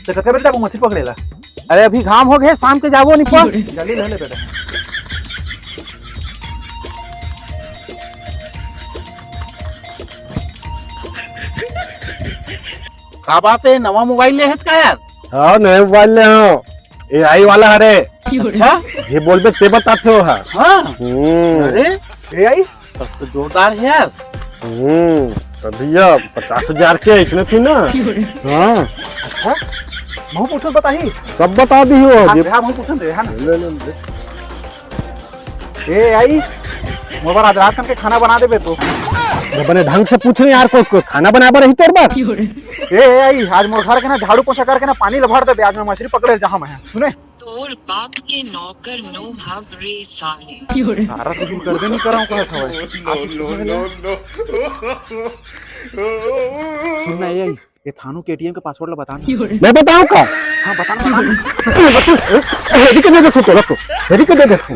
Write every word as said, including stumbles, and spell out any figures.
तो कतका बेर जाबो मछरी पकड़े ला? अरे, अभी घाम हो गए, शाम के जाबो निपा। जल्दी ले ले बेटा। का बात है, नवा मोबाइल ले हस का यार? हाँ, नया मोबाइल ले हंव। एआई वाला हरे। अच्छा? जे बोलबे ते बताथे ओहा। हाँ। हम्म। अरे, एआई? तब तो जोरदार है यार। हम्म, तो भैया, पचास हजार के अइसने थी ना? हाँ। अच्छा? महूँ पूछत बताही? सब बता दिही हो। हाँ, जे हाँ, महूँ पूछत दे, है ना? ले, ले, ले। एआई, मोर बर आज रात कन के खाना बना देबे तो। बने ढंग से पूछ नहीं यार, कोई, कोई खाना बनाए बर रही तोर बर? एआई, आज मोर घर के ना झाड़ू पोछा करके ना पानी ल भर देबे, आज मैं मछरी पकड़े जाहूँ मैं, सुने? तोर बाप के नौकर नो हव रे साले। सारा कुछ करबे नहीं करव कहत हवय। आज इसको पहले सुन ना, एआई, ये थानू के एटीएम के पासवर्ड ला बता ना। मैं बताऊं का? हाँ, बता ना, बता ना। हेरी के दे दे तू, रखो। हेरी के दे दे तू।